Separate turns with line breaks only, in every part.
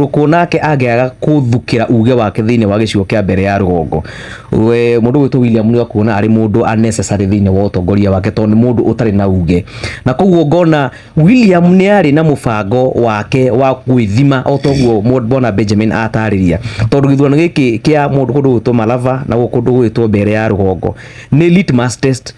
Kahuruko nake angĩaga kũthukĩra uge wake thĩinĩ wa gĩcigo kĩa mbere ya rũgongo, we mũndũ gwĩtwo William nĩ akuona arĩ mũndũ unnecessary thĩinĩ wa ũtongoria wake, tondũ nĩ mũndũ ũtarĩ na uge. Na koguo ngona William nĩ arĩ na mũbango wake wa gwĩthima o toguo bwana Benjamin atarĩria, tondũ gĩthurano gĩkĩ kĩa mũndũ kũndũ gwĩtwo Malava na kũndũ gwĩtwo mbere ya rũgongo nĩ litmus test.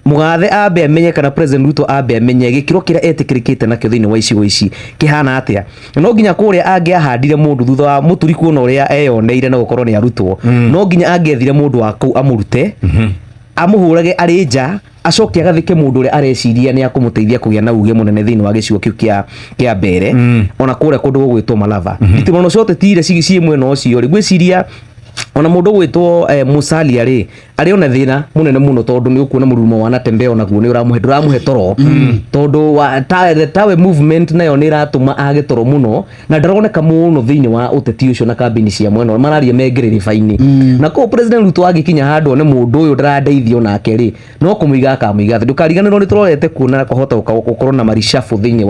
Mũgathe ambe amenye, kana President Ruto ambe amenye gĩkĩro kĩrĩa etĩkĩrĩkĩte nakĩo thĩinĩ wa icigo ici kĩhana atĩa. No nginya kũrĩa angĩahandire mũndũ thutha wa Mũturi kuona ũrĩa eyoneire na gũkorwo nĩ arutwo, no nginya angĩethire mũndũ wa kũu amũrute, amũhũrage arĩ nja, acoke agathike mũndũ ũrĩa areciria nĩ akũmũteithia kũgĩa na uge mũnene thĩinĩ wa gĩcigo kĩu kĩa mbere, ona kũrĩa kũndũ gũgwĩtwo Malava. Itimano cia ũteti iria ciĩ mwena ũcio rĩ, ngwĩciria ona mũndũ ũgwĩtwo Musalia rĩ, arĩ ona thĩna mũnene mũno, tondũ nĩ ũkuona mũrurumo wa Natembeya onaguo nĩ ũramũhe, ndũramũhe toro, tondũ wa the Tawe movement nayo nĩ ĩratũma age toro mũno, na ndaroneka mũno thĩinĩ wa ũteti ũcio na kambĩini cia mwena ũrĩa mararia mengĩrĩrĩba-inĩ. Na koguo President Ruto angĩkinya handũ one mũndũ ũyũ ndarandeithio nake rĩ, no kũmũiga akamũiga thĩ. Ndũkariganĩrwo nĩ tũrorete kuona kwahota gũkorwo na marishabu thĩinĩ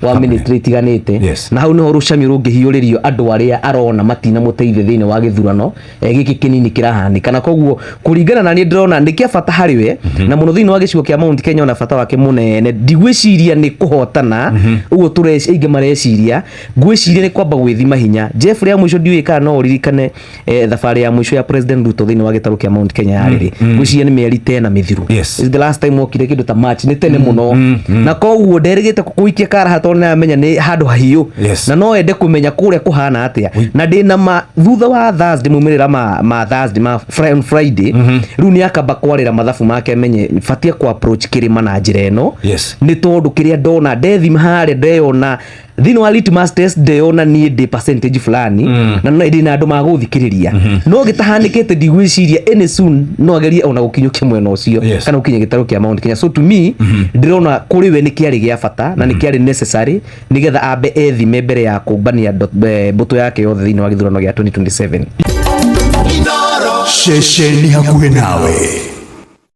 wa ministry itiganĩte. Na hau niho rũcamio rũngĩhiũrĩrio andũ arĩa arona matinamũteithia thĩinĩ wa gĩthurano gĩkĩ kĩnini kĩrahanĩka. Na koguo kũringana na niĩ, ndĩrona nĩ kĩa bata harĩ we, na mũno thĩinĩ wa gĩcigo kĩa Mount Kenya, ona bata wake mũnene ndigwĩciria nĩ kũhotana ũguo aingĩ mareciria. Ngwĩciria nĩ kwamba gwĩthima hinya. Jeff, rĩa mũico, ndiũĩ kana no ũririkane thabarĩ ya mũico ya President Ruto thĩinĩ wa gĩtarũ kĩa Mount Kenya yarĩ rĩ. Ngwĩciria nĩ mĩeri tena mĩthiru. Is the last time okire kĩndũ ta March, nĩ tene mũno, na koguo nderĩgĩte kũikia karaha, tondũ nĩ aramenya nĩ handũ hahiũ na no ende kũmenya kũrĩa kũhana atĩa. Na ndĩna ma thutha wa Thursday, maumĩrĩra ma Thursday, ma on Friday, rĩu nĩ akamba kwarĩra mathabu make, amenye batie ku approach kĩrĩma na njĩra ĩno, nĩ tondũ kĩrĩa ndona ndethima harĩa, ndeyona thĩinĩ wa litmus test, ndeyona niĩ ndĩ percentage fulani na no ndĩ na andũ magũthikĩrĩria. No gĩtahanĩkĩte, ndigwĩciria any soon no agerie ona gũkinyũkia mwena ũcio kana gũkinya gĩtarũ kĩa Mount Kenya. So to me, ndĩrona kũrĩ we nĩ kĩarĩ gĩa bata na nĩ kĩarĩ necessary, nĩgetha ambe ethime mbere ya kũmbania mbũtũ yake yothe thĩinĩ wa gĩthurano gĩa 2027.
Ceceni hakuhĩ nawe.